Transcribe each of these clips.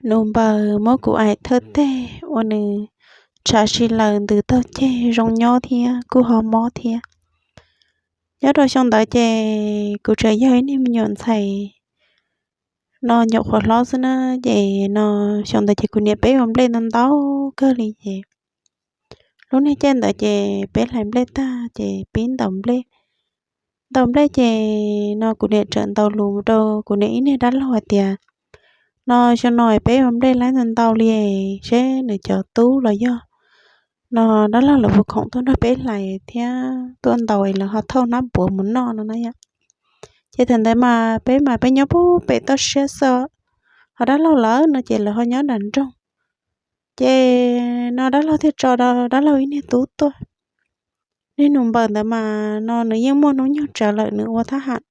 Nus npaws muab kuv aim thawj teg ua nws tshav si laws ntws taug ceg zoo nyob thiab kuj ho mob thiab. Nyob rau xyoo ntawd ces kuv tseem yog ib niag me nyuam ntxhais no nyuam qhuav hlob xwb na, ces no xyoo ntawd ces kuv niam peb ua nplej ntau ntau kawg li ces lub niag caij ntawd ces peb hlais nplej tag ces pib ntaus nplej. Ntaus nplej ces no kuv niam tseem ntaus lus rau kuv niam ib niag dab laug hais tias, no xyoo no peb ua nplej laib ntau ntau li, seb nws cov tub los yog no dab laug lawv puas khoom tuaj nrog peb hlais thiab tuaj ntaus es lawv ho thauj hnab puav mus noj no na yom. Ces thaum ntawd mas peb mas peb nyob pem toj siab xwb, ho dab laug lawv no ces lawv ho nyob nram nroog. Ces no dab laug thiaj tso dab laug ib niag tub tuaj. Niag nus npaws ntawd mas no nws yeej muaj hnub nyoog tsawv lawm nws ua thab ham.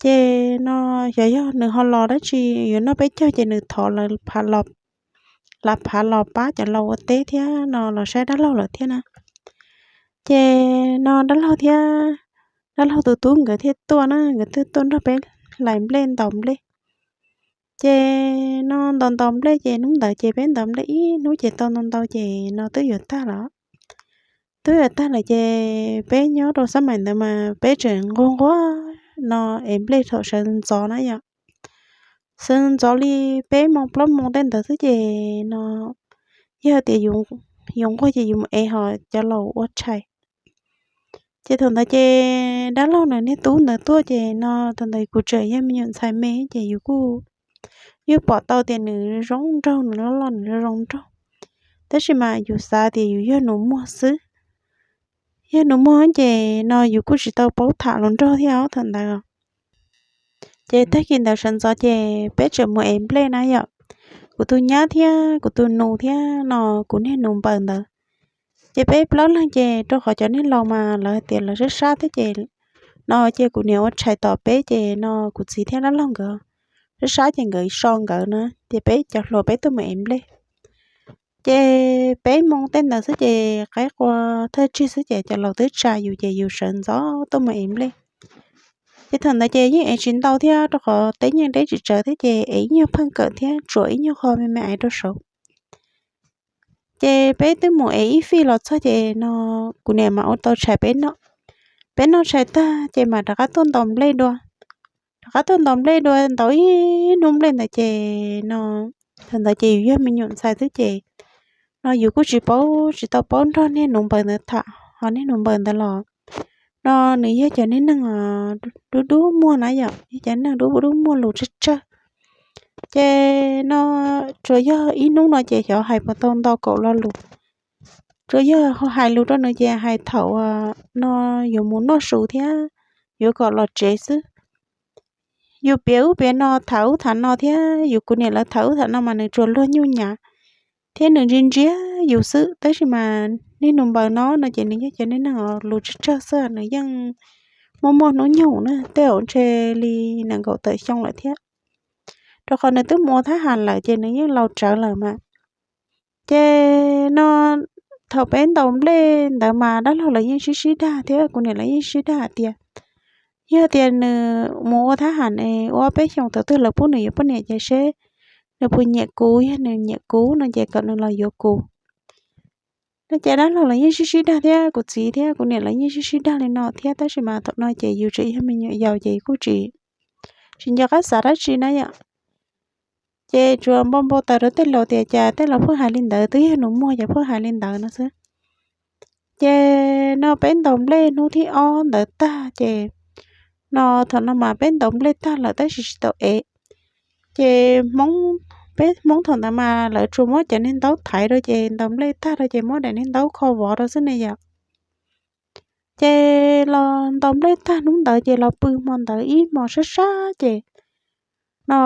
Ces no xyov yog nws ho los dab tsi yuav noj peb caug ces nws thov lawv phav los pab cov laus ua teb thiab no los saib dab laug lawm thiab na. Ces no dab laug thiab dab laug tus tub nkawd thiaj tuaj na, nkawd twb tuaj nrog peb hlais nplej ntaus nplej. Ces no ntaus ntaus nplej ces hnub ntawd ces peb ntaus nplej ib hnub ces tau ntau ntau ces no twb yuav tag lawm. Twb yuav tag lawm ces peb nyob rau xab mais ntawd mas peb tseem nquag nquag no es nplej thaum sawv ntxov na yom. Sawv ntxov li peb moo plaub moo tej ntawd xwb ces no yog tias yus nquag ces yus mus ev ho cov laus ua tshais. Ces thaum ntawd ces dab laug nws niag tub ntawd tuaj ces no thaum ntawd kuv tseem yog me nyuam ntxhais me ces yus kuj yeej pom tau tias nws zoo nraug, nws loj loj nws zoo zoo nraug, tab sis mas yus xav tias yus yog nus muag xwb. Yog nus muag ces no yus kuj tsis tau paub tham hluas nraug thiab thaum ntawd. Ces tag kis ntawd sawv ntxov ces peb tseem mus ev nplej na yom. Kuv tus nyab thiab kuv tus nus thiab no kuv niag nus npaws ntawd. Ces peb plaub leeg ces rau qhov cov niag laus mas lawv hais tias lawv sab sab thiab ces no cia kuv niam ua tshais tom peb ces no kuv txiv thiab dab laug nkawd sab sab ces nkawd so nkawd na ces peb cov hluas peb tuaj mus ev nplej. Ces peb moo tej ntawd xwb ces qaib qua thawj tsig xwb ces cov laus twb tsa yus ces yus sawv ntxov tuaj mus ev nplej. Ces thaum ntawd ces yeej ev tsis ntau thiab rau qhov teb yeej deb tsis tsawv thiab ces ev ib nyuag pheej kawm thiab tsuam ib nyuag qho me me aiv rau saud. Ces peb twb mus ev ib fij los txog ces no kuv niam mas ua tau tshais peb noj. Peb noj tshais tag ces mas rov qab tuaj ntaus nplej dua. Rov qab tuaj ntaus nplej dua, ntaus ib hnub nplej ntawd ces no thaum ntawd ces yus yog me nyuam ntxhais xwb ces no yus kuj tsis paub, tsis tau paub nrog niag nus npaws ntawd tham, ho niag nus npaws ntawd los no nws yog cov niag neeg dub dub muag na yom, yog cov neeg dub dub muag lus tsawg tsawg. Ces no tsuas yog ib hnub no ces xyov hais puas tau ntau kaum lo lus. Tsuas yog hais lus rau nws ces hais thaum no yuav mus noj su thiab yuav kom los tsev xwb. Yus piav ub piav no, tham ub tham no thiab yus kuv niam lawv tham ub tham no mas nws tsuas luag nyuj nyav thiab nws ntsia ntsia yus xwb, tab sis mas niag nus npaws no no ces nws yog cov niag neeg lus tsawg tsawg xwb, nws yeej muaj muaj hnub nyoog na, tej zaum ntshe li nees nkaum tawm xyoo lawm thiab, rau qhov nws twb mus ua thab ham lawm ces nws yeej laus tsawv lawm mas. Ces no thaum peb ntaus nplej ntawd mas dab laug lawv yeej sib sib dag thiab kuv niam lawv yeej sib dag hais tias yog tias nws mus ua thab ham ua peb xyoos thaum twg lawv pub nws yuav poj niam ces seb nws puas nyiam kuv, yog nws nyiam kuv no ces kom nws los yuav kuv. No ces dab laug lawv yeej sib sib dag thiab kuv txiv thiab kuv niam lawv yeej sib sib dag li no thiab, tab sis mas thaum no ces yus tseem yog me nyuam yaus ces kuj tsis, tsis nco qab xav dab tsi na yom. Ces tsuas npau npau taws rau tej laus tias cas tej laus pheej hais li ntawd, twb yog nus muag ces pheej hais li ntawd no xwb. Ces no peb ntaus nplej hnub thib ob ntawd tag ces no thaum no mas peb ntaus nplej tag lawm tab sis tsis tau ev. Ces Hmoob, peb Hmoob thaum ntawd mas lawv tsuas muab cov niag ntaub thaiv rau ces ntaus nplej tag rau ces muab daim niag ntaub kho vov rau xwb ne yom. Ces los ntaus nplej tag hnub ntawd ces los pw hmo ntawd ib hmos sab sab ces no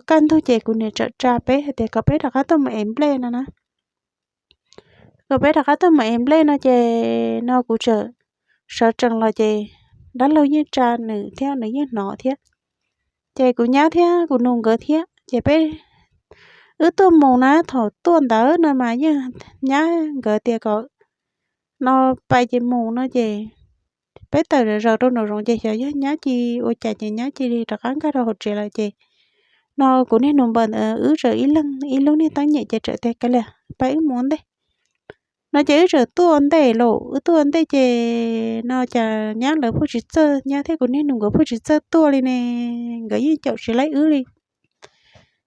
kaj ntug ces kuv niam txawm tsa peb hais tias kom peb rov qab tuaj mus ev nplej no na. Kom peb rov qab tuaj mus ev nplej no ces no kuv txawm sawv tsees los ces dab laug yeej tsa nws thiab nws yeej hnov thiab. Ces kuv nyab thiab kuv nus nkawd thiab ces peb wb tuaj mus na, thaum tuaj ntawd no mas yeej nyab nkawd tias kom no pais ces mus no ces peb tawm zaws rau nraum zoov ces xyov yog nyab cia ua cas ces nyab cia li rov qab nkag rau hauv tsev lawm ces no kuv niag nus npaws ntawd wb txawm ib leeg ib lub niag teeb nyem ces txawm tias kav liam pab wb mus ua ntej no ces wb txawm tuaj ua ntej lauj. Wb tuaj ua ntej ces no cas nyab lawv pheej tsis txawj, nyab thiab kuv niag nus nkawd pheej tsis txawj tuaj li ne, nkawd yeej caum tsis laib wb li.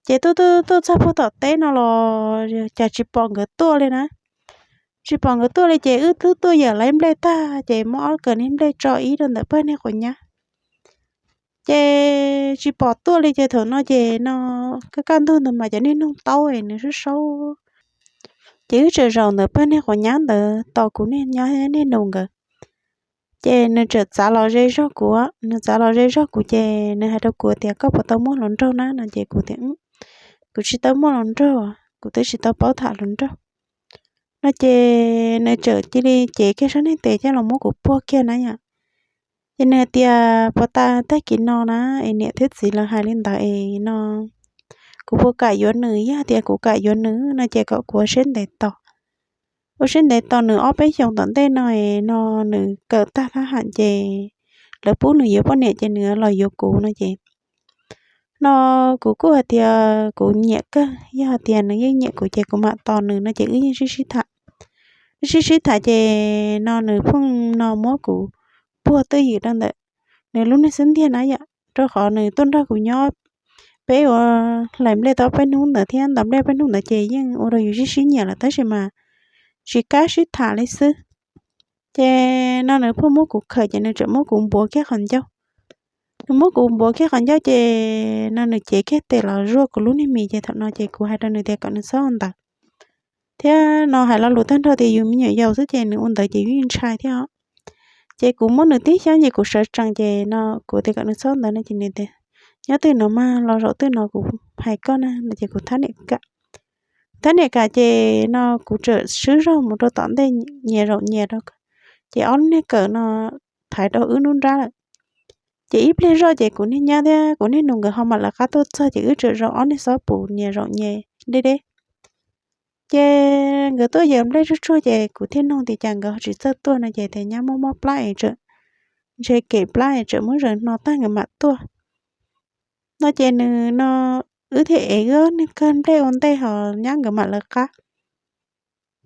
Ces tuaj tuaj tuaj txog puag tom teb no los cas tsis pom nkawd tuaj li na. Tsis pom nkawd tuaj li ces wb twb tuaj yawm laib nplej tag ces muab ob kav niag nplej tso ib rau ntawm pawg niag quav nyab ces tsis pom tuaj li ces thaum no ces no kaj kaj ntug ntawd mas cov niag noog taub es nws sab saub ces wb txawm zaum ntawm pawg niag quav nyab ntawd tos kuv niag nyob niag nus nkawd. Ces nws txawm txav los ze zog kuv, nws txav los ze zog kuv ces nws hais rau kuv tias koj puas tau muaj hluas nraug na no ces kuv tias kuv tsis tau muaj hluas nraug, kuv twb tsis tau paub tham hluas nraug no ces nws txawm cia li cev kiag sab niag tes coj los muab kuv puag kiag na yom. Ces nws hais tias puas tas tag kis no na es niam thiab txiv lawv hais li ntawd es no kuv puas kam yuav nws, yog tias kuv kam yuav nws no ces kom kuv ua siab ntev tos, ua siab ntev tos nws ob peb xyoos tom ntej no es no nws kawm tag thab ham ces lawv pub nws yuav poj niam ces nws los yuav kuv no ces no kuv kuj hais tias kuv nyiam kawg, yog hais tias nws yeej nyiam kuv ces kuv mam tos nws no ces wb yeej sib sib tham. Wb sib sib tham ces no nws pheej no muab kuv puag twj ywm rau ntawm nws lub niag xub ntiag na yom, rau qhov nws tuaj nrog kuv nyob, peb ua hlais nplej tau peb hnub ntawd thiab ntaus nplej peb hnub ntawd ces yeej ua rau yus sib sib nyiam lawm tab sis mas tsis kam sib tham li xwb. Ces no nws pheej muab kuv khawm ces nws txawm muab kuv npuav kiag qhov ncauj. Nws muab kuv npuav kiag qhov ncauj ces no nws cev kiag tes los zuaj kuv lub niag mis ces thaum no ces kuv hais rau nws tias kom nws txhob ua ntawd thiab no hais lo lus tag nrho tias yus me nyuam yaus xwb ces nws ua ntawd ces yus yeej ntshai thiab os. Ces kuv muab nws tib xyob ces kuv sawv tsees ces no kuv tias kom nws txhob ua ntawd no ces nws tias nyob twg no mas los zaum twg no kuv hais koj na no ces kuv thab niam kam. Thab niam kam ces no kuv txawm swb zog mus rau tom ntej nyias zaum nyias rau, ces ob lub niag kawm no thaiv rau wb nruab nrab lawm. Ces ib pliag zoj ces kuv niag nyab thiab kuv niag nus nkawd ho mam lawv qab tuaj txog ces wb txawm zaum ob niag xob pus nyias zaum nyias deb deb. Ces nkawd tuaj yawm nplej tsuag tsuag ces kuv thiaj nug tias cas nkawd ho tsis txawj tuaj no ces tias nyab muab mob plab es txawm ntshe kem plab es txawm muab zaws hno tag nkawd mam tuaj no ces nws no wb thiaj ev wb niag kawg nplej ua ntej ho nyab nkawd mam lawv qab.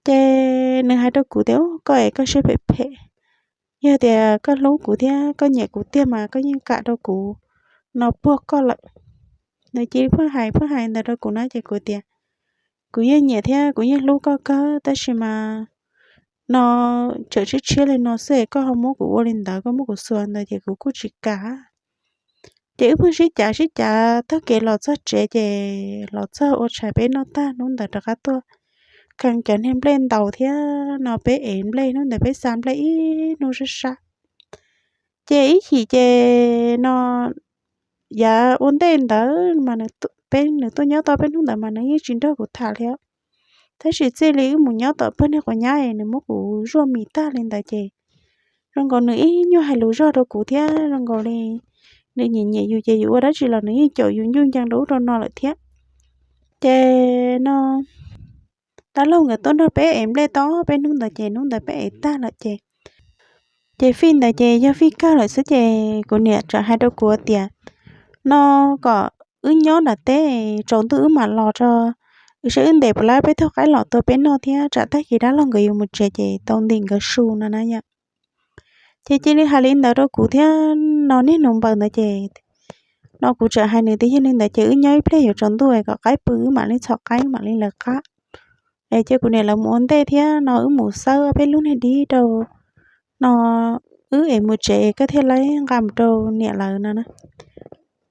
Ces nws hais rau kuv tias koj es koj siab phem phem, yog tias koj hlub kuv thiab koj nyiam kuv tiag mas koj yeej kam rau kuv no puag koj lawm. Nws cia li pheej hais pheej hais ntawd rau kuv na ces kuv tias kuv yeej nyiam thiab kuv yeej hlub koj kawg tab sis mas no txawm tshiab tshiab li no xwb es koj ho muab kuv ua li ntawd, koj muab kuv xuas ntawd ces kuv kuj tsis kam. Ces wb pheej sib cav sib cav taug kev los txog tsev ces los txog ua tshais peb noj tag hnub ntawd rov qab tuaj kheev cov niag nplej ntaus thiab no peb ev nplej hnub ntawd peb xa nplej ib hnub sab sab. Ces ib chim ces no yav ua ntej ntawd mas peb nws tuaj nyob tau peb hnub ntawd mas nws yeej tsis nrog kuv tham li os. Tab sis txij li wb mus nyob tom pawg niag quav nyab es nws muab kuv zuaj mis tag li ntawd ces zoo nkaus nws ib nyuag hais lus zog rau kuv thiab zoo nkaus li nws nyiam nyiam yus ces yus ua dab tsi los nws yeej caum yus ncuj ncees rau ub rau no lawm thiab. Ces no dab laug nkawd tuaj nrog peb ev nplej tau peb hnub ntawd ces hnub ntawd peb ev tag lawm ces ces fij ntawd ces yog fij kawg lawm xwb ces kuv niam txawm hais rau kuv tias no kom wb nyob nram teb, tsaus ntuj wb mam los tso, wb saib wb ntes puas laib peb tug qaib los tua peb noj thiab tsam tag kis dab laug nkawd yuav mus tsev ces tau ntim nkawd su no na yom. Ces cia li hais li ntawd rau kuv thiab no niag nus npaws ntawd ces no kuv txawm hais nws tias yog li ntawd ces wb nyob ib pliag yuav tsaus ntuj es kom qaib pw wb mam li txhom qaib mam li lawv qab es cia kuv niam lawv mus ua ntej thiab no wb mus xawb peb lub niag dib rau no wb es mus tsev koj thiaj li nqa mus rau niam lawv no na.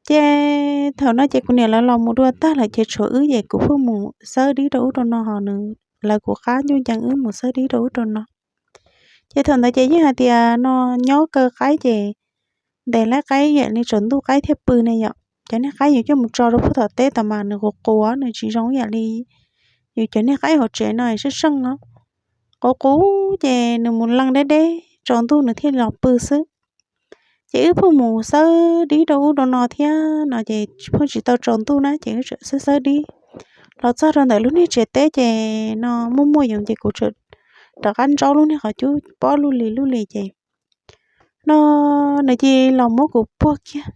Ces thaum no ces kuv niam lawv los mus dua tag lawm ces tshuav wb ces kuv pheej mus xawb dib rau ub rau no ho nws lawv kuv qab ncuj ncees wb mus xawb dib rau ub rau no. Ces thaum ntawd ces yeej hais tias no nyob kaw qaib ces ntes laib qaib yam li tsaus ntuj qaib thiaj pw ne yom. Cov niag qaib yus coj mus tso rau puag tom teb tas mas nws qus qus, nws tsis zoo yam li yus cov niag qaib hauv tsev no sab seej no. Qus qus ces nws mus leej deb deb tsaus ntuj nws thiaj los pw xwb. Ces wb pheej mus xawb dib rau ub rau no thiab no ces pheej tsis tau tsaus ntuj na ces wb txawm xawb xawb dib los txog rau ntawm lub niag tsev teb ces no muaj muaj yoov ces kuv txawm rov qab ntsaub lub niag qhov cub pob lub li lub li ces no nws cia li los muab kuv puag kiag.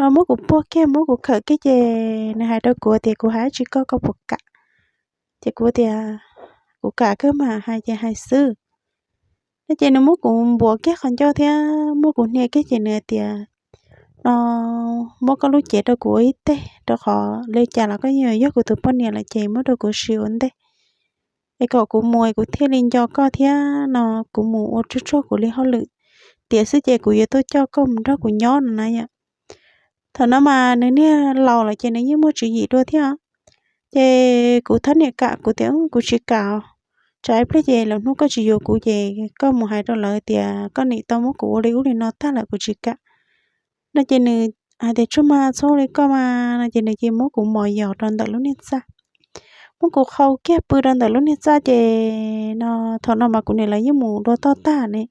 no muab kuv puag kiag muab kuv khawm kiag ces nws hais rau kuv tias kuv hais dab tsi koj koj puas kam. Ces kuv tias kuv kam kawg mas, hais ces hais xwb. No ces nws muab kuv npuav kiag qhov ncauj thiab muab kuv hnia kiag ces nws hais tias no muab koj lub cev rau kuv ua ib teg rau qhov li cas los koj yeej yog kuv tus poj niam lawm ces muab rau kuv siv ua ntej es kom kuv mus es kuv thiaj li nco koj thiab no kuv mus ua tsuag tsuag kuv li hauj lwm tiav xwb ces kuv yuav tuaj coj koj mus nrog kuv nyob no na yom. Thaum no mas nws niag laus lawm ces nws yeej muaj tswv yim dua thiab. Ces kuv thab niam kam kuv tias kuv tsis kam, tsam ib pliag ces lwm hnub koj tsis yuav kuv ces koj mus hais rau lawv tias koj nim tau muab kuv ua li ub li no tag lawm kuv tsis kam. No ces nws hais tias tsuag mas txhob ua li koj mas no ces nws cia muab kuv mos yos rau ntawm lub niag txaj. Muab kuv qhau kiag pw rau ntawm lub niag txaj ces no thaum no mas kuv niam lawv yeej mus dua toj tag ne.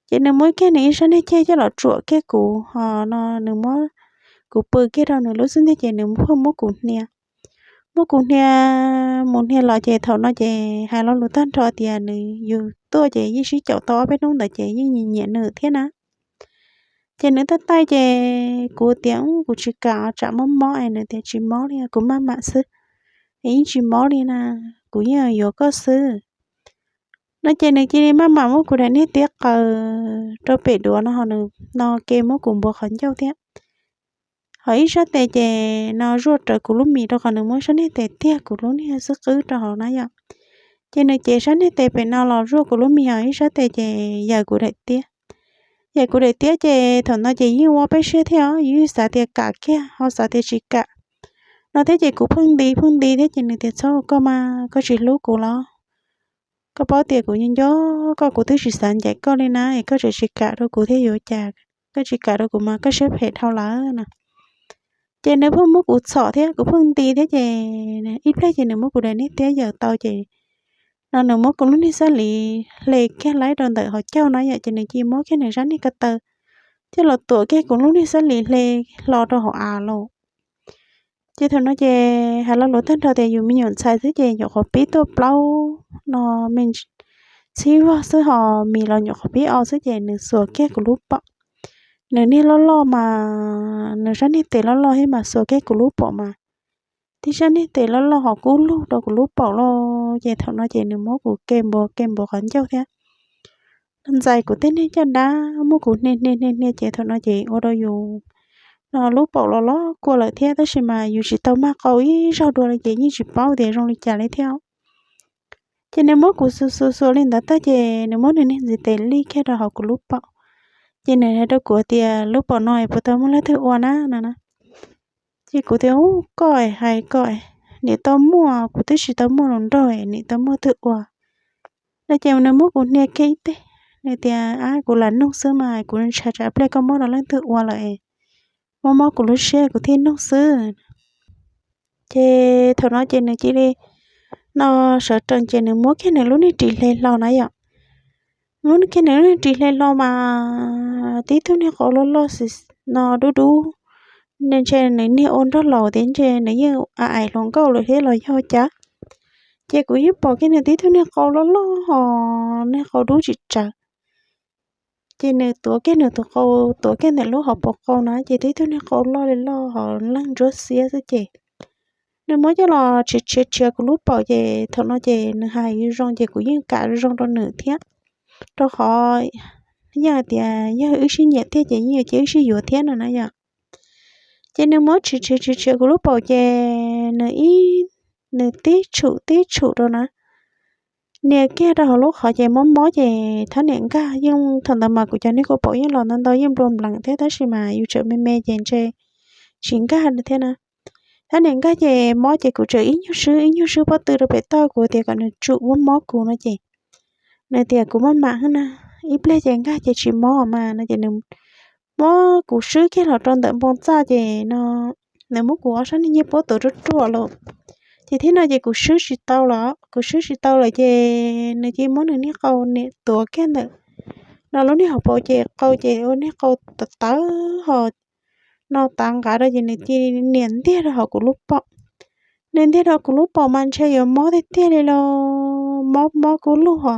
Ces nws muab kiag nws ib sab niag ceg coj los tsuam kiag kuv ho no nws muab kuv pw kiag rau nws lub xub ntiag ces nws pheej muab kuv hnia. Muab kuv hnia mus hnia los ces thaum no ces hais lo lus tag nrho tias nws yus tuaj ces yeej sib caum tau ob peb hnub ntawd ces yeej nyiam nyiam nws thiab na. Ces nws taij taij ces kuv tias kuv tsis kam tsam mob mob es nws tias tsis mob li kuv maj mam xwb, es yeej tsis mob li na, kuv yeej yuav koj xwb. No ces nws cia li maj mam muab kuv daim niag tiab qaws rau pem duav no ho nws no ke muab kuv npuav qhov ncauj thiab. Ho ib sab tes ces no zuaj rawv kuv lub mis rau qhov nws muab sab niag tes tiag kuv lub niag xub qwb rau hauv na yom. Ces nws cev sab niag tes pem no los zuaj kuv lub mis ho ib sab tes ces yaws kuv daim tiab. Yaws kuv daim tiab ces thaum no ces yeej ua peb siab thiab os, yus yeej xav tias kam kiag ho xav tias tsis kam no thiab ces kuv pheej nti pheej nti thiab ces nws tias txhob ua koj mas, koj tsis hlub kuv los? Koj paub tias kuv nco nco koj, kuv twb tsis xav ncaim koj li na es koj tseem tsis kam rau kuv thiab yuav cas? Koj tsis kam rau kuv mas koj siab phem dhau lawm no. Ces nws pheej muab kuv txhom thiab kuv pheej nti thiab ces ib pliag ces nws muab kuv daim niag tiab yaws tau ces no nws muab kuv lub niag xab lis hle kiag laib rau ntawm hauv caug no yom, ces nws cia muab kiag nws sab niag ko taw coj los tuam kiag kuv lub niag xab lis hle hlo rau hauv av lauj. Ces thaum no ces hais lo lus tag nrho tias yus me nyuam ntxhais xwb ces nyuam qhuav pib tuaj plaub no me ntxhib vog xwb ho mis los nyuam qhuav pib o xwb ces nws xuas kiag kuv lub paum. Nws niag loj loj mas, nws sab niag tes loj loj thiab mas xuas kiag kuv lub paum mas tib sab niag tes loj loj ho kub lug rau kuv lub paum lauj. Ces thaum no ces nws muab kuv ke npuav ke npuav qhov ncauj thiab ntxais kuv tej niag caj dab, muab kuv hnia hnia hnia hnia ces thaum no ces ua rau yus no lub paum los los kua lawm thiab, tab sis mas yus tsis tau mag qau ib zaug dua li ces yeej tsis paub tias zoo li cas li thiab. Ces nws muab kuv xuas xuas xuas li ntawd tag ces nws muab nws niag ntxiv tes lij kiag rau hauv kuv lub paum. Ces nws hais rau kuv tias lub paum no es puas tau muaj leej twg ua na no na. Ces kuv tias u, koj hais koj, nim tau muaj, kuv twb tsis tau muaj hluas nraug nim tau muaj twg ua. No ces nws muab kuv hnia kiag ib teg, nws tias ab kuv lam nug xwb mas, kuv ntshai tsam pliag koj muab rau leej twg ua lawm es mob mob kuv lub siab kuv thiaj nug xwb. Ces thaum no ces nws cia li no sawv tsees ces nws muab kiag nws lub niag ris hle hlo na yom. Muab kiag nws lub niag ris hle hlo mas tib tug niag qau loj loj xis no dub dub, ntshe nws niag ua nraug laus tias ntshe nws yeej a ais hluas nkauj lawm thiab los yog cas. Ces kuv yeej pom kiag nws tib tug niag qau loj loj ho niag qau dub tsis tsawv. Ces nws tuav kiag nws tus qau, tuav kiag ntawm lub hauv paus qau na ces tib tug niag qau loj li loj ho leeg ntsuab xiab xwb ces nws muab coj los tshiav tshiav tshiav kuv lub paum ces thaum no ces nws hais zoo ces kuv yeej kam zoo rau nws thiab, rau qhov yeej hais tias yog wb sib nyiam tiag ces yeej yuav cia wb sib yuav thiab no na yom. Ces nws muab tshiav tshiav tshiav tshiav kuv lub paum ces nws ib, nws tib tshum tib tshum rau na, nias kiag rau hauv lub qhov ces mob mob ces thab niam nkag yeej, thaum ntawd mas kuv cov niag kua paum yeej los ntau ntau yeej nplua nplees thiab tab sis mas yus tseem me me ces ntshe tsis nkag thiab na. Thab niam nkag ces mob ces kuv tseem ib nyuag swb ib nyuag swb pob tw rau pem toj kuv tias kom nws tsum muab mob kuv no ces nws tias kuv maj mam na, ib pliag ces nkag ces tsis mob mas no ces nws muab kuv swb kiag los rau ntawm npoo txaj ces no nws muab kuv ob sab niag ncej puab tuav ruaj ruaj lawm. Ces thiab no ces kuv swb tsis tau lawm, kuv swb tsis tau lawm ces nws cia muab nws niag qau nias tuav kiag ntawm no lub niag hauv paus ces qau ces ua niag qau tawv tawv ho no tav nqav rau ces nws cia nias ntiag rau hauv kuv lub paum. Nws ntiag rau kuv lub paum mas ntshe yuav mob tiag tiag li los mob mob kub lug ho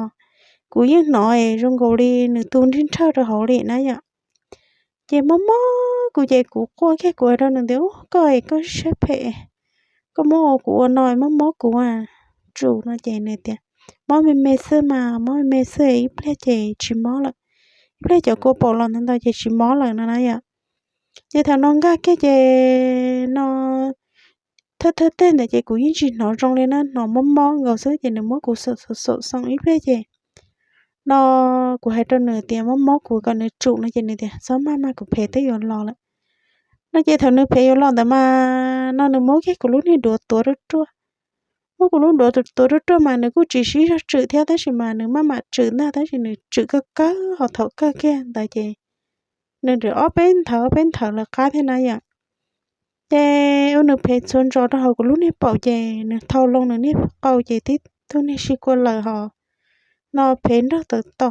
kuv yeej hnov es zoo nkaus li nws tu nrhij nrhawj rau hauv li na yom. Ces mob mob kuv ces kuv quaj kiag, kuv hais rau nws tias, Ub, koj es koj siab phem, koj muab ua kuv ua no, mob mob kuv a, tsum no. Ces nws tias, Mob me me xwb mas, mob me me xwb, ib pliag ces tsis mob lawm, ib pliag cov kua paum los ntawd ntau ces tsis mob lawm no na yom. Ces thaum no nkag kiag ces no thawj thawj teg ntawd ces kuv yeej tsis hnov zoo li na, hnov mob mob nkaus xwb. Ces nws muab kuv xaum xaum xaum ib pliag ces no kuv hais rau nws tias mob mob kuv kom nws tsum no ces nws tias, Txhob maj mas, kuv phem twb yuav los lawm no. Ces thaum nws phem yuav los ntawd mas no nws muab kiag kuv lub niag duav tuav ruaj ruaj. Muab kuv lub duav tuav ruaj ruaj mas nws kuj tsis sib zog tsum thiab, tab sis mas nws maj mam tsum ntag, tab sis nws tsum kawg kawg ho thaum kawg kiag ntawd ces nws ram ob peb nthawv ob peb nthawv lawv qab thiab na yom. Ces ua nws phem txhua ntsos rau hauv kuv lub niag paum ces nws thau loo nws niag qau ces tib tug niag sib kua lawm ho no phem nrog tawv to.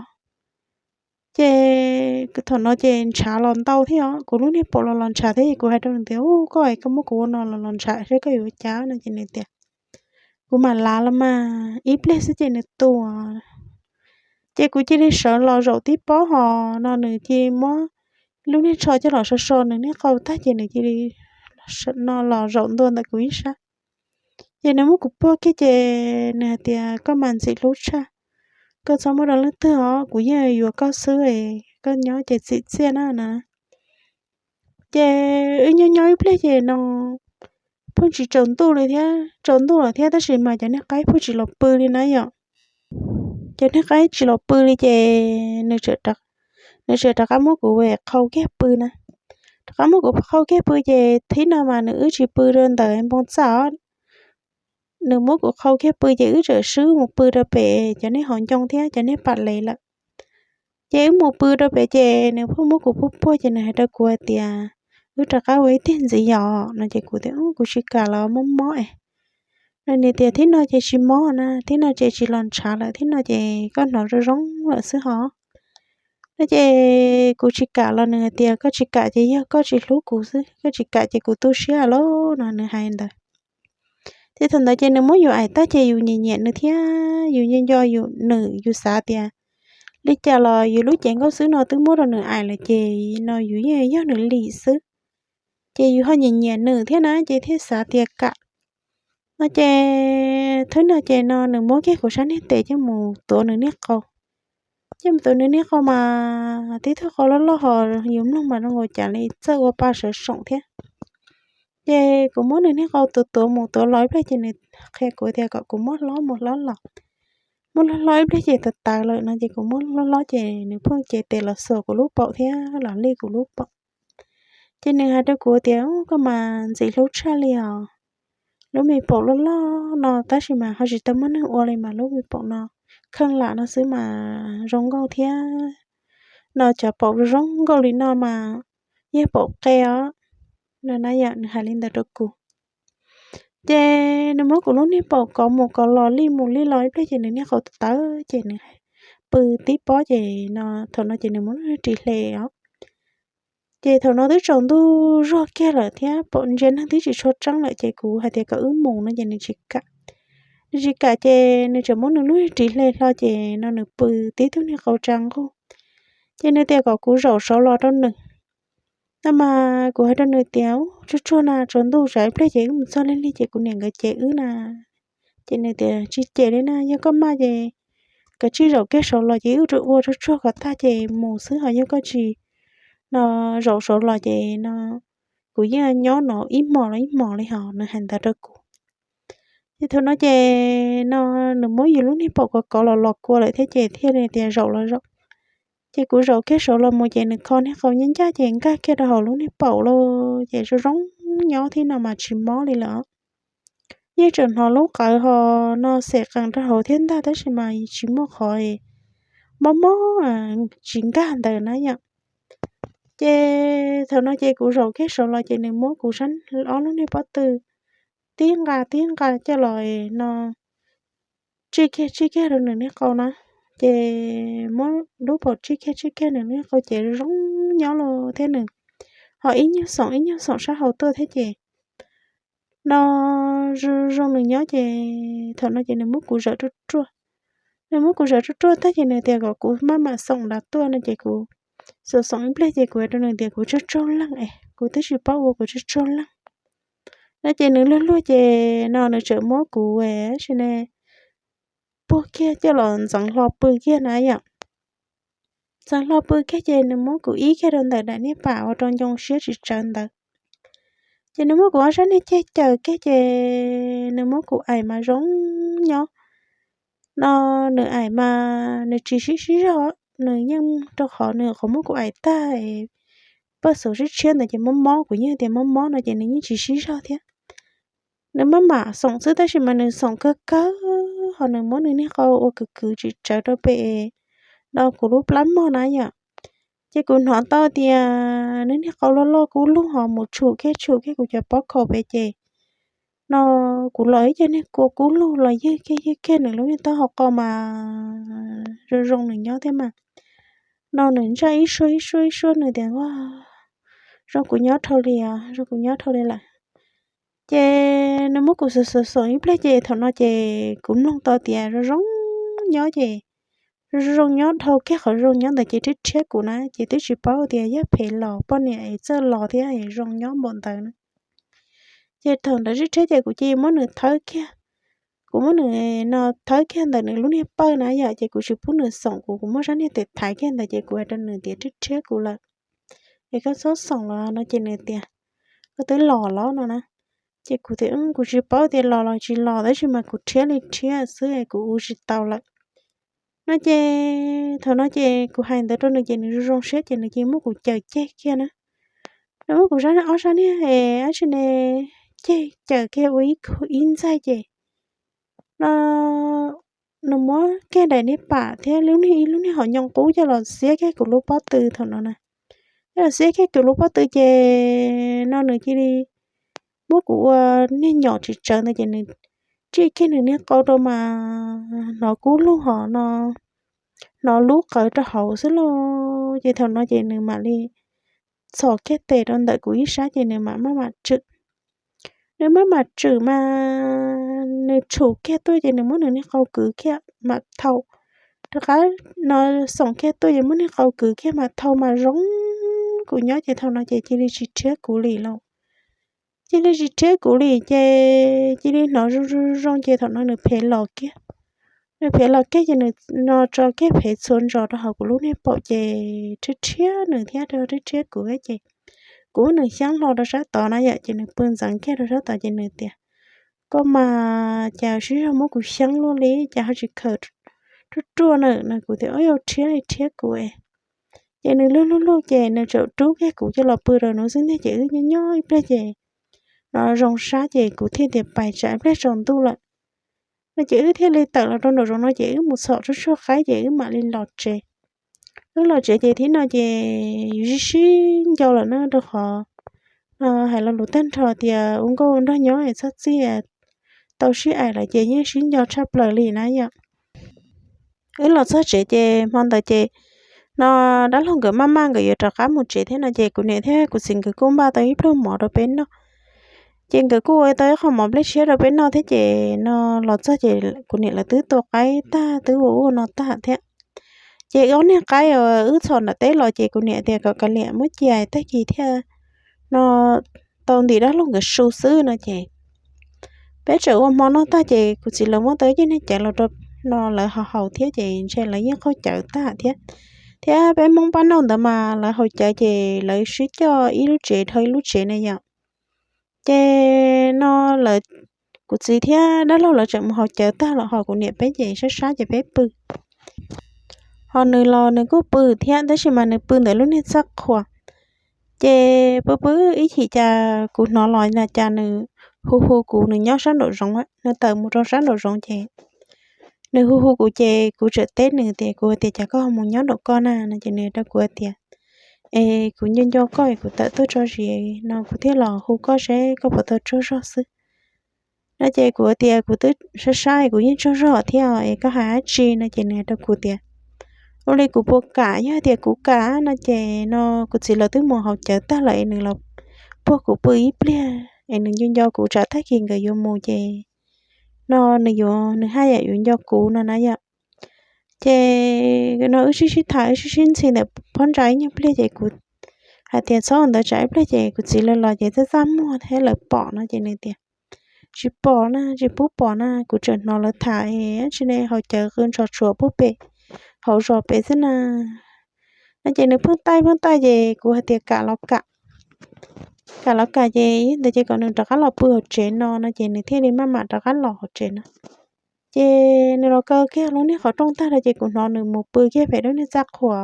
Ces thaum no ces ntshav los ntau thiab os, kuv lub niag paum los los ntshav thiab. Kuv hais rau nws tias, Ub, koj es koj muab kuv ua no los los ntshav saib koj yuav ua cas no. Ces nws tias, Kuv mam lav los mas, ib pliag xwb ces nws tu. Ces kuv cia li sawv los zaum tib pob ho no nws cia li muab lub niag tsho coj los so so nws niag qau tag ces nws cia li no los zaum ntua ntawm kuv ib sab. Ces nws muab kuv puag kiag ces nws hais tias, Koj mas ntxim hlub tshaj, koj txhob muab rau leej twg os, kuv yeej yuav koj xwb, koj nyob ces txim txiaj na no. Ces wb nyob nyob ib pliag ces no pheej tsis tsaus ntuj li thiab, tsaus ntuj lawm thiab tab sis mas cov niag qaib pheej tsis los pw li na yom. Cov niag qaib tsis los pw li ces nws tseem rov qab muab kuv qhau kiag pw na. Rov qab muab kuv qhau kiag pw ces thib no mas nws wb tsis pw rau ntawm npoo txaj os. Nws muab kuv qhau kiag pw ces wb tseem swb mus pw rau pem cov niag hauv ncoo thiab cov niag pam lev lawm. Ces wb mus pw rau pem ces nws pheej muab kuv puag puag ces nws hais rau kuv hais tias, Wb rov qab ua ib tiag ntxiv yom no. Ces kuv tias, Kuv tsis kam los, mob mob es. No nws tias, Thib no ces tsis mob na, thib no ces tsis los ntshav lawm, thib no ces koj hnov zoo zoo lawm xwb hos. No ces kuv tsis kam los nws hais tias, Koj tsis kam ces yog koj tsis hlub kuv xwb, koj tsis kam ces kuv tu siab lawm no nws hais ntawd. Ces thaum ntawd ces nws muab yus aim tag ces yus nyiam nyiam nws thiab yus nco nco yus, nws, yus xav tias li cas los yus lub cev nkauj xwb no twb muab rau nws aim lawm ces no yus yeej yog nws li xwb. Ces yus ho nyiam nyiam nws thiab na ces thiaj xav tias kam. No ces thib no ces no nws muab kiag kuv sab niag tes coj mus tuav nws niag qau. Coj mus tuav nws niag qau mas tib tug qau loj loj ho yus mloog mas zoo nkaus cas li txawj ua pa sawv soom thiab. Ces kuv muab nws niag qau tuav tuav mus tuav los ib pliag ces nws qhia kuv tias kom kuv muab hlob mus hlob los. Muab hlob hlob ib pliag ces tawv tawv lawm no ces kuv muab hlob hlob ces nws pheej cev tes los xuas kuv lub paum thiab los lij kuv lub paum. Ces nws hais rau kuv tias, Koj mas ntxim hlub tshaj li os. Lub me paum loj loj no tab sis mas ho tsis tau muaj neeg ua li mas lub me paum no kheej lam no xwb mas zoo nkauj thiab. No cov paum zoo nkauj li no mas yeej paum qe os. No na yom, nws hais li ntawd rau kuv. Ces nws muab kuv lub niag paum kov mus kov los lij mus lij los ib pliag ces nws niag qau tawv ces nws pw tib pob ces no thaum no ces nws muab lub niag ris hle os. Ces thaum no twb tsaus ntuj zog kiag lawm thiab paum ntsia neeg twb tsis tshua tseeb lawm ces kuv hais tias kom wb mus no ces nws tsis kam. Nws tsis kam ces nws tseem muab nws lub niag ris hle hlo ces no nws pw tib tug niag qau tsa nqug. Ces nws tias kom kuv zaum saud los rau nws. No mas kuv hais rau nws tias, Ub, tsuag tsuag na, tsaus ntuj tsam ib pliag ces wb mus txog lig lig ces kuv niam nkawd cem wb na. Ces nws tias, Tsis cem li na, yog koj maj ces kav tsij zaum kiag saud los ces wb ua tsuag tsuag kom tag ces mus xwb, ho yog koj tsis no zaum saud los ces no kuv yeej nyob no ib hmos los ib hmos li hos. Nws hais ntawd rau kuv. Ces thaum no ces no nws muab yus lub niag paum kov kov los los kua lawm thiab ces thiaj li tias zaum los zaum. Ces kuv zaum kiag saud los mus ces nws kho niag qau ncaj ncaj ces nkag kiag rau hauv lub niag paum lawm ces zoo zoo nyob thiab no mas tsis mob li lawm. Yeej tseem hnov lub qawv ho no xem qees rau hauv thiab ntag tab sis mas tsis muaj qhov mob mob tsis nkag ntawd na yom. Ces thaum no ces kuv zaum kiag saud los ces nws muab kuv sab ob lub niag pob tw tib nqa tib nqa coj los no tsij kiag tsij kiag rau nws niag qau na. Ces muab lub paum tsij kiag tsij kiag nws niag qau ces zoo nyob los thiab nws ho ib nyuag xoom ib nyuag xoom sab hauv tuaj thiab ces no zoo nws nyob ces thaum no ces nws muab kuv zawm ruaj ruaj. Nws muab kuv zawm ruaj ruaj tag ces nws tias kom kuv maj mam xoom nrad tuaj no ces kuv xoom xoom ib pliag ces kuv hais rau nws tias kuv tsaug tsaug leej es kuv twb tsis paub ua kuv tsaug tsaug leej no ces nws luag luag ces no nws tseem muab kuv tab sis ne puag kiag coj los ntxeev hlo pw kiag na yom. Ntxeev hlo pw kiag ces nws muab kuv ib kiag rau ntawm daim niag pam uas rau ncoo siab tsis tsawv ntawd. Ces nws muab kuv ob sab niag ceg caws kiag ces nws muab kuv aim mas zoo nyob no, nws aim mas nws tsis sib sib zog, nws yeej rau qhov nws qhov muab kuv aim tag paj xauv sib tshiab ntawd ces mob mob, kuv yeej tias mob mob no ces nws yeej tsis sib zog thiab. Nws maj mam xoom xwb tab sis mas nws xoom kawg kawg ho nws muab nws niag qau ua kwv kwv tsis tsawv rau pem no kuv lub plab mog na yom. Ces kuv hnov tau tias nws niag qau loj loj kub lug ho mus tshum kiag tshum kiag kuv cov pob khaum pem ces no kuv los ib ce niag kua kub lug los ywg kiag ywg kiag nws lub niag taub hau qau mas zoo zoo nws nyob thiab mas no nws ntsaj ib suab ib suab ib suab nws tias a zoo kuv nyob dhau li os, zoo kuv nyob dhau li lawm. Ces nws muab kuv xoom xoom xoom ib pliag ces thaum no ces kuv mloog tau tias zoo zoo nyob ces zoo zoo nyob dhau kiag qhov zoo nyob ntawd ces rhiab rhiab kuv na ces twb tsis paub tias yog phem los poj niam es txawj los thiab es zoo nyob npaum ntawd na. Ces thaum ntawd rhiab rhiab ces kuv cia muab nws thawb kiag, kuv muab nws no thawb kiag ntawm nws lub niag pawj na yom ces kuv tsis pub nws xoom kuv, kuv muab sab niag tes thaiv kiag ntawd ces kuv hais rau nws tias rhiab rhiab kuv lawm es koj txhob xoom los no ces nws tias koj twb los los no na. Ces kuv tias kuv tsis paub tias los los tsis los tab sis mas kuv rhiab li rhiab xwb es kuv ua tsis tau lawm no ces thaum no ces kuv hais ntawd rau nws ces nws zoo zoo siab ces nws cia muab kuv caws ceg kiag na. Nws muab kuv sab ob sab niag es dab tsi ne ceg caws kiag ua ib ntxaig ces no nws muab kiag daim niag pam thiab lub niag ib lub niag hom nyoo qub coj los xiab kiag kuv lub pob tw thaum no na. Coj los xiab kiag kuv lub pob tw ces no nws cia li muab kuv ua niag nyom tsis tsawv ntawd ces nws tsij kiag nws niag qau rau mas hnov kub lug hos no hnov lub qawv rau hauv xwb lauj. Ces thaum no ces nws mam li txhos kiag tes rau ntawm kuv ib sab ces nws mam maj mam tswm. Nws maj mam tswm mas nws tshum kiag tuaj ces nws muab nws niag qau kwv kiag mam thau. Rov qab no xoom kiag tuaj ces muab niag qau kwv kiag mam thau mas zoo kuv nyob ces thaum no ces cia li tsis rhiab kuv li lauj. Cia li tsis rhiab kuv li ces cia li hnov zoo zoo zoo ces thaum no nws phem los kiag. Nws phem los kiag ces nws no tso kiag phev txhua ntsos rau hauv kuv lub niag paum ces rhiab rhiab nws thiab rhiab rhiab kuv ces kuv muab nws xyeeb hlo rau sab tod na yom ces nws pw ntxeev kiag rau sab tod ces nws tias koj mas cas sib zog muab kuv xyeeb luaj li cas ho tsis khaws ruaj ruaj na no kuv tias ua yog rhiab li rhiab kuv ces nws luag luag luag ces nws txawm rub kiag kuv coj los pw rau nws xwb ntag ces wb nyob nyob ib pliag ces no zoo sab ces kuv thiaj tias pais tsam ib pliag tsaus ntuj lawm no ces wb thiaj li tawm los rau nraum zoov no ces wb mus txhom tshuaj tshuaj qaib ces wb mam li los tsev. Wb los tsev ces thib no ces yus sib sib nco lawm na rau qhov hais lo lus tag nrho tias ua nkauj ua nraug nyob es txhob txij, tau sib aim lawm ces yeej sib nco tshaj plaws li na yom. Wb los txog tsev ces hmo ntawd ces no dab laug nkawd maj maj nkawd yuav rov qab mus tsev thiab no ces kuv niam thiab kuv txiv nkawd kuj npaj tau ib pluag mov rau peb noj. Ces nkawd kuj ua tau ib qho mov nplej tshiab rau peb noj thiab ces no los txog ces kuv niam lawv twb tua qaib tag twb ua ub ua no tag thiab. Ces ob niag qaib uas wb txhom nram teb los ces kuv niam tias kom kav liam muab cia tag kis thiaj no tau ntim dab laug nkawd su xwb no ces peb tseem ua hmo noj tag ces kuv txiv lawv muab tau ib ceg niag cawv los rau no lawv haus haus thiab ces ntshe lawv yeej qaug cawv tag thiab. Thiab peb Hmoob pab nauj ntawd mas lawv haus cawv ces lawv sib coj ib lub tsev dhau ib lub tsev na yom. Ces no lawv, kuv txiv thiab dab laug lawv tseem mus haus cawv tag los ho kuv niam peb ces sab sab ces peb pw. Ho nws los nws kuj pw thiab tab sis mas nws pw ntawm lub niag txaj qhua. Ces pw pw ib chim cas kuv hnov los na cas nws hu hu kuv, nws nyob sab nraum zoov, nws tawm mus rau sab nraum zoov ces nws hu hu kuv ces kuv tseem teb nws tias, kuv tias cas koj ho mus nyob nraum koj na no ces nws rau kuv tias es kuv nco nco koj es kuv tawm tuaj tso zis no kuv thiaj los hu koj seb koj puas tau tsaug zog xwb no ces kuv tias kuv twb sab sab kuv yeej tsaug zog thiab es koj hais dab tsi no ces nws rau kuv tias ua li kuv puas kam, yog tias kuv kam no ces no kuv txiv lawv twb mus haus cawv tag lawm es nws los puag kuv pw ib pliag es nws nco nco kuv tsam tag kis nkawd yuav mus ces no nws yuav, nws haj yam yuav nco kuv no na yom. Ces no wb sib sib tham wb sib sib ntxhi ntawm phab ntsa ib nyuag pliag ces kuv hais tias txhob ua ntawd tsam ib pliag ces kuv txiv lawv los ces txaj txaj muag thiab lawv pom no ces nws tias tsis pom na, tsis pub pom na, kuv tseem hnov lawv tham es tsis ne haus cawv qw ntshov tshuav pub pem hauv zos pem xwb na. No ces nws pheej taij pheej taij ces kuv hais tias kam los kam, kam los kam ces ntawd ces kom nws rov qab los pw hauv tsev no no ces nws thiaj li maj mam rov qab los hauv tsev no. Ces nws los kaw kiag lub niag qhov rooj tag rau ces kuv hnov nws mus pw kiag pem lub niag txaj qhua,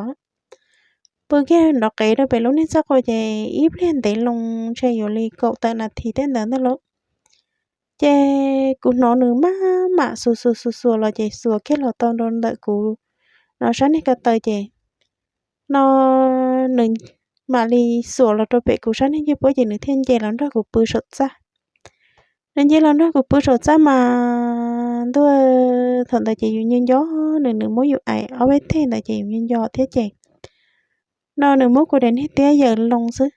pw kiag nrov qev rau pem lub niag txaj qhua ces ib pliag ntev loo ntshe yuav li kaum tawm nas this tej ntawd ntag lauj. Ces kuv hnov nws maj mam xuas xuas xuas xuas los ces xuas kiag los tau rau ntawm kuv no sab niag ko taw ces no nws mam li xuas los rau pem kuv sab niag ncej puab ces nws thiaj nce los nrog kuv pw saum txaj. Nws nce los nrog kuv pw saum txaj mas ntuj, thaum ntawd ces yus nco nco nws, nws muab yus aim ob peb teg ntawd ces yus nco nco thiab ces no nws muab kuv daim niag tiab yaws loo xwb,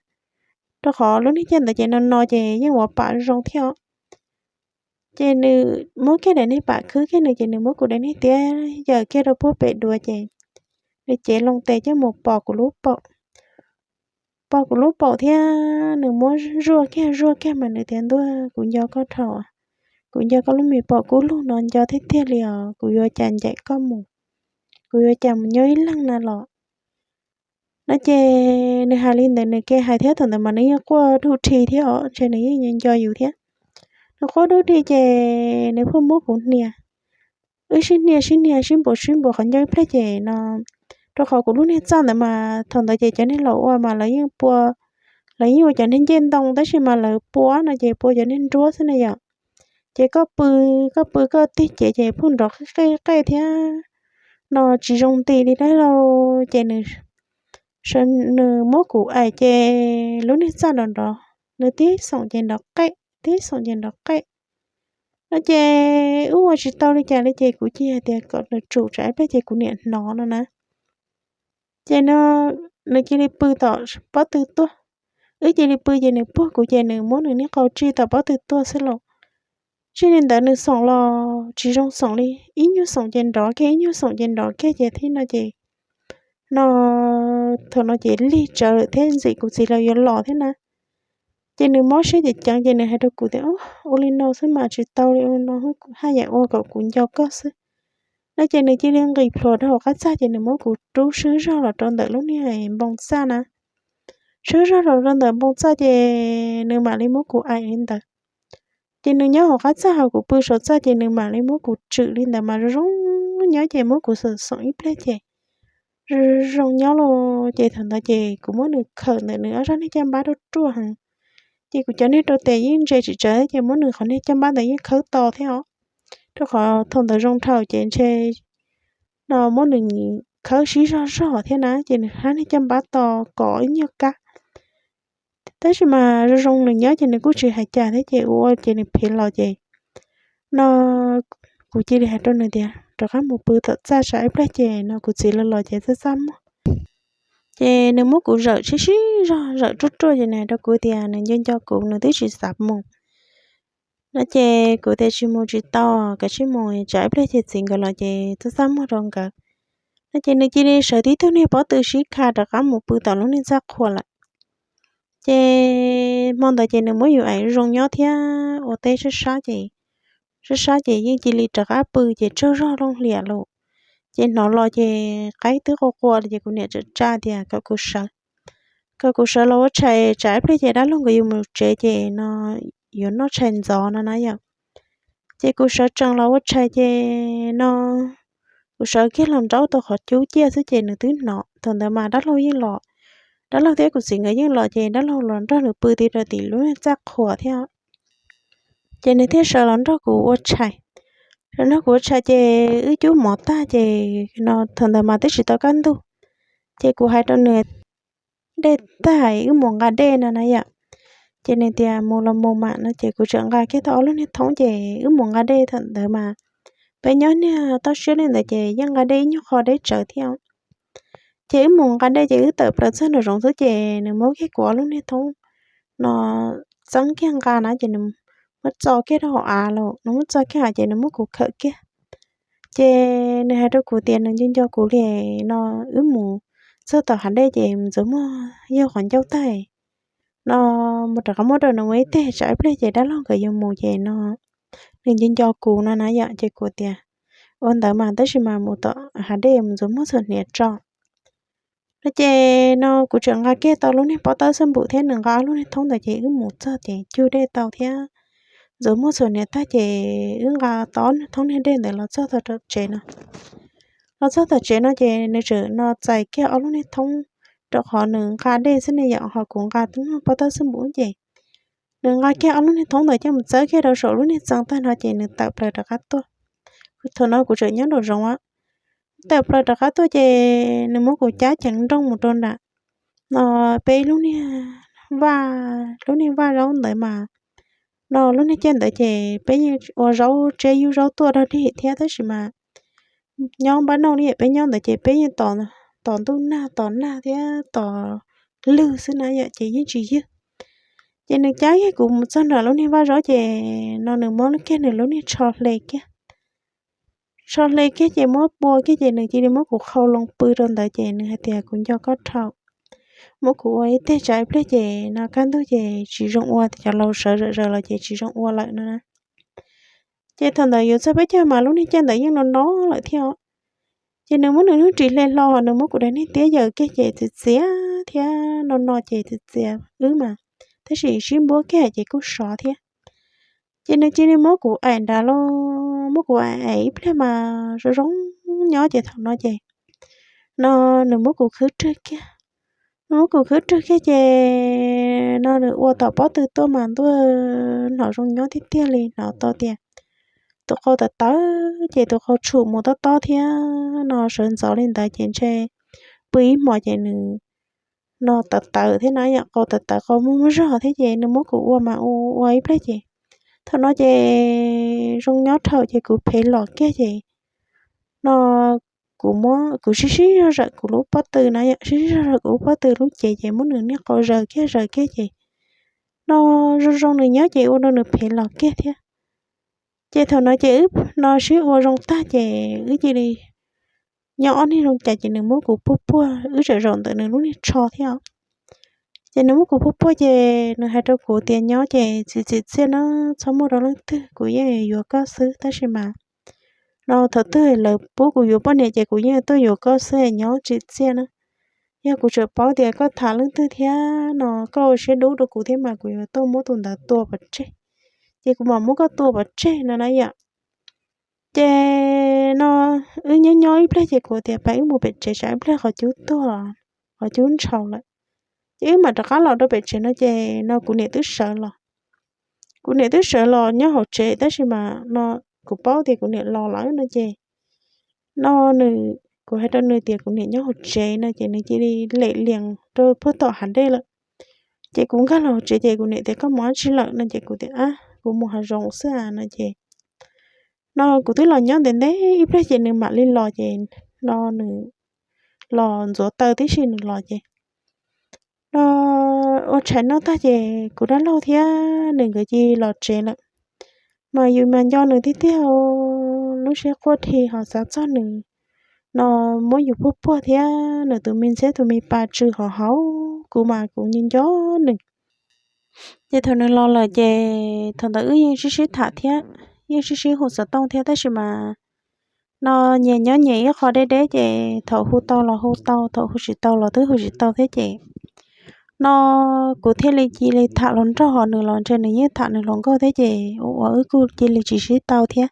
rau qhov lub niag caij ntawd ces no no ces yeej ua pam zoo thiab os. Ces nws muab kiag daim niag pam khwb kiag nws ces nws muab kuv daim niag tiab yaws kiag rau puag pem dua ces nws cev loo tes coj mus pos kuv lub paum, pos kuv lub paum thiab nws muab zuaj kiag zuaj kiag mas nws tias ntuj, kuv nco koj dhau, kuv nco koj lub me paum kub lug no nco tiag tiag li os, kuv yuav cas ncaim koj mus, kuv yuav cas mus nyob ib leeg na los. No ces nws hais li ntawd nws ke hais thiab thaum ntawd mas nws yeej quaj dub dhi thiab os, ntshe nws yeej nco yus thiab. Nws quaj dub dhi ces nws pheej muab kuv hnia, wb sib hnia sib hnia sib npuab sib npuab qhov ncauj ib pliag ces no, rau qhov kuv lub niag txaj ntawd mas thaum ntawd ces cov niag laus ua mas lawv yeej pua, lawv yeej ua cov niag ncej ntoo tab sis mas lawv pua no ces pua cov niag nruab xwb na yom. Ces koj pw, koj pw koj tig cev ces pheej nrov qej qej thiab no tsis zoo nti li dab laug ces nws, nws muab kuv aim ces lub niag txaj nrov nrov, nws tib xoom ces nrov qej, tib xoom ces nrov qej. No ces wb ua tsis tau li cas li ces kuv cia hais tias kom nws tsum tsam ib pliag ces kuv niam hnov no na. Ces no nws cia li pw tom pob tw tuaj, wb cia li pw ces nws puag kuv ces nws muab nws niag qau tsij tom pob tw tuaj xwb lauj. Tsis li ntawd nws xoom los tsis zoo xoom li, ib nyuag xoom ces nrov kiag ib nyuag xoom ces nrov kiag ces thiab no ces no thaum no ces lig tsawv lawm thiab ntxim kuv txiv lawv yuav los thiab na. Ces nws mob siab ceev ceev ces nws hais rau kuv tias ua li no xwb mas tsis tau li, ua li no haj yam ua kom kuv nco koj xwb. No ces nws cia li nqis plhuav rau hauv qab txaj ces nws muab kuv rub swb zog los rau ntawm lub niag npoo txaj na. Swb zog los rau ntawm npoo txaj ces nws mam li muab kuv aim li ntawd. Ces nws nyob hauv qab txaj ho kuv pw saum txaj ces nws mam li muab kuv tswm li ntawd mas zoo zoo nyob ces muab kuv xoom xoom ib pliag ces zoo zoo nyob los ces thaum ntawd ces kuv muab nws khawm ntawm nws ob zaj niag caj npab ruaj ruaj heev. Ces kuv cov niag rau tes yeej ntse tsis tsawg ces muab nws qhov niag caj npab ntawd yeej khawb to thiab os. Rau qhov thaum ntawd zoo dhau ces ntshe no muab nws khawb sib zog zog thiab na ces nws hab niag caj npab to kov ib nyuag kab. Tab sis mas zoo zoo nws nyob ces nws kuj tsis hais cas thiab ces ua ua ces nws phem los ces no kuv cia li hais rau nws tias rov qab mus pw tom txaj tsam ib pliag ces no kuv txiv lawv los ces txaj txaj muag. Ces nws muab kuv zawm sib sib zog zawm ruaj ruaj ces nws hais rau kuv tias nws nco nco kuv nws twb tsis xav mus. No ces kuv tias tsis mus tsis tau, kav tsij mus tsam ib pliag ces txiv nkawd los ces txaj txaj muag rau nkawd. No ces nws cia li sawv tib tug niag pob tw sib kha rov qab mus pw tom lub niag txaj qhua lawm. Ces hmo ntawd ces nws muab yus aim zoo nyob thiab ua teb sab sab ces, sab sab ces yeej cia li rov qab pw ces tsaug zog looj hlias lawm. Ces hnov los ces qaib twb qua qua li ces kuv niam tsa tsa tias kom kuv sawv, kom kuv sawv los ua tshais tsam ib pliag ces dab laug nkawd yuav mus tsev ces no yuav noj tshais ntxov no na yom. Ces kuv sawv tsees los ua tshais ces no kuv sawv kiag los nraub tau qhov cub ciaj xwb ces nws twb hnov. Thaum ntawd mas dab laug yeej los, dab laug thiab kuv txiv nkawd yeej los ces dab laug los nrog nws pw ti rau tim lub txaj qhua thiab. Ces nws thiaj sawv los nrog kuv ua tshais. Sawv nrog kuv ua tshais ces wb cub mov tag ces no thaum ntawd mas twb tsis tau kaj ntug. Ces kuv hais rau nws, dej tag wb mus nqa dej no na yom. Ces nws tias mus los mus mam no ces kuv tseem nqa kiag tau ob lub niag thoob ces wb mus nqa dej thaum ntawd mas peb nyob niag toj siab li ntawd ces yeej nqa dej ib nyuag qho deb tsawv thiab. Ces wb mus nqa dej ces wb tawm plaws txog nraum zoov xwb ces nws muab kiag kuv ob lub niag thoob no txeeb kiag nqa na ces nws muab txo kiag rau hauv av lawm, nws muab txo kiag av ces nws muab kuv khawm kiag. Ces nws hais rau kuv tias nws nco nco kuv li no, wb mus txog tom hav dej ces mus ntxuav muag yog qhov ncauj tag no, mus rov qab muab rau nws ua ib teg, tsam ib pliag ces dab laug nkawd yuav mus ces no nws nco nco kuv no na yom. Ces kuv tias ua ntawd mas tab sis mas mus tom hav dej mus ntxuav muag txhuam hniav tso no. Ces no kuv tseem nqa kiag tau lub niag pob tawb xab npum thiab nws nqa ob lub niag thoob ntawd ces wb mus txog ces cug dej tau thiab ntxuav muag txhuam hniav tag ces wb nqa tau ob thoob niag dej ntawd los txog tom tsev no. Los txog tom tsev no ces nws tseem no txais kiag ob lub niag thoob, rau qhov nws nqa dej xwb ne yom, ho kuv nqa pob tawb xab npum ces nws nqa kiag ob lub niag thoob ntawd coj mus txawb kiag rau saum lub niag txee tag no ces nws tawm plaws rov qab tuaj. Thaum no kuv tseem nyob nraum zoov, tawm plaws rov qab tuaj ces nws muab kuv cab ceev nrooj mus rau nram no peb lub niag vaj, lub niag vaj zaub ntawd mas no lub niag caij ntawd ces peb yeej ua zaub tseb yub zaub tuaj dog dig thiab, tab sis mas nyob npab noj li peb nyob ntawd ces peb yeej tos ntuj nag tos nag thiab tos lwg xwb na yom, ces yeej tsis ywg. Ces nws cab kiag kuv mus txog nram lub niag vaj zaub ces no nws muab kiag nws lub niag tsho hle kiag. Tsho hle kiag ces muab pua kiag ces nws cia li muab kuv qhau loo pw rau ntawd ces nws hais tias kuv nco koj dhau, muab kuv ua ib teg, tsam ib pliag ces no kaj ntug ces tsis zoo ua, cov laus sawv zom zaws los ces tsis zoo ua lawm no na. Ces thaum ntawd yuav txog peb caug mas lub niag caij ntawd yeej no no lawm thiab os. Ces nws muab nws lub ris hle hlo, nws muab kuv daim niag tiab yaws kiag ces txias txias thiab no no ces txias txias wb mas, tab sis sib npuab kiag ces kuj sov thiab. Ces nws cia li muab kuv aim nrad los, muab kuv aim aim ib pliag mas zoo zoo nyob ces thaum no ces no nws muab kuv khwb rwg kiag. Nws muab kuv khwb rwg kiag ces no nws ua tom pob tw tuaj mas ntuj, hnov zoo nyob tiag tiag li, hnov tau tias tus qau tawv tawv ces tus qau tshum mus tob tob thiab no sawv ntxov li ntawd ces ntshe pw ib hmos ces nws no tawv tawv thiab na yom, qau tawv tawv qau muag muag zog thiab ces nws muab kuv ua mas ua ua ib pliag ces thaum no ces zoo nyob dhau ces kuv phem los kiag ces no kuv muab kuv sib sib zog zawm kuv lub pob tw na yom, sib sib zog zawm kuv lub pob tw lub cev ces muab nws niag qau zaws kiag zaws kiag ces no zoo zoo nws nyob ces ua rau nws phem los kiag thiab. Ces thaum no ces wb no sib ua zoo tag ces wb cia li nyob ob niag zoo cas ces nws muab kuv puag puag, wb tseem zaum ntawm nws lub niag tsho thiab os. Ces nws muab kuv puag puag ces nws hais rau kuv tias nyob ces txiv txiv txiaj na, txhob muaj rau leej twg, kuv yeej yuav koj xwb, tab sis mas no thaum twg lawv pub kuv yuav poj niam ces kuv yeej tuaj yuav koj xwb, nyob txiv txiaj na. Yog kuv tseem paub tias koj tham leej twg thiab no koj ua siab dub rau kuv thiab mas kuv yuav tuaj muab tus ntawd tua pov tseg, ces kuv mam muab koj tua pov tseg no na yom. Ces no wb nyob nyob ib pliag ces kuv tias pab wb mus pem tsev, tsam ib pliag qhov cub tuag, qhov cub ntshaus lawm. Ces wb mam rov qab los rau pem tsev no ces no kuv niam twb sawv los. Kuv niam twb sawv los nyob hauv tsev tab sis mas no kuv paub tias kuv niam los lawm no ces no nws, kuv hais rau nws tias kuv niam nyob hauv tsev no ces nws cia li lem lias rau puag tom hav dej lawm. Ces kuv nkag los hauv tsev ces kuv niam tias koj mus dab tsi lawm no ces kuv tias ab kuv mus hav zoov xwb no ces no kuv twb los nyob ntev ntev ib pliag ces nws mam li los ces no nws los ntxuav taw tib si nws los ces no ua tshais noj tag ces kuv dab laug thiab nws nkawd cia li los tsev lawm. Mas yus mas nco nws tiag tiag, lub siab quaj dhi ho xav txog nws no muab yus puag puag thiab nws tus me ntxhiab tus me pas tsw hauv hauv, kuv mas kuv nco nco nws. Ces thaum nws los lawm ces thaum ntawd wb yeej sib sib tham thiab yeej sib sib hu xov tooj thiab tab sis mas no nyias nyob nyias ib qho deb deb ces thaum hu tau los hu tau, thaum hu tsis tau los twb hu tsis tau thiab ces no kuv thiaj li cia li tham hluas nraug, ho nws los ntshe nws yeej tham nws hluas nkauj thiab ces ua ua wb kuj cia li tsis sib tau thiab.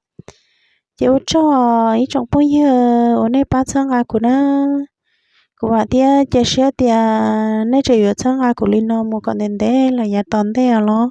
Ces ua tsaug ib tsoom phooj ywg uas nej pab txhawb nqa kuv na. Kuv vam thiab cia siab tias nej tseem yuav txhawb nqa kuv li no mus kom ntev ntev los yav tom ntej os los.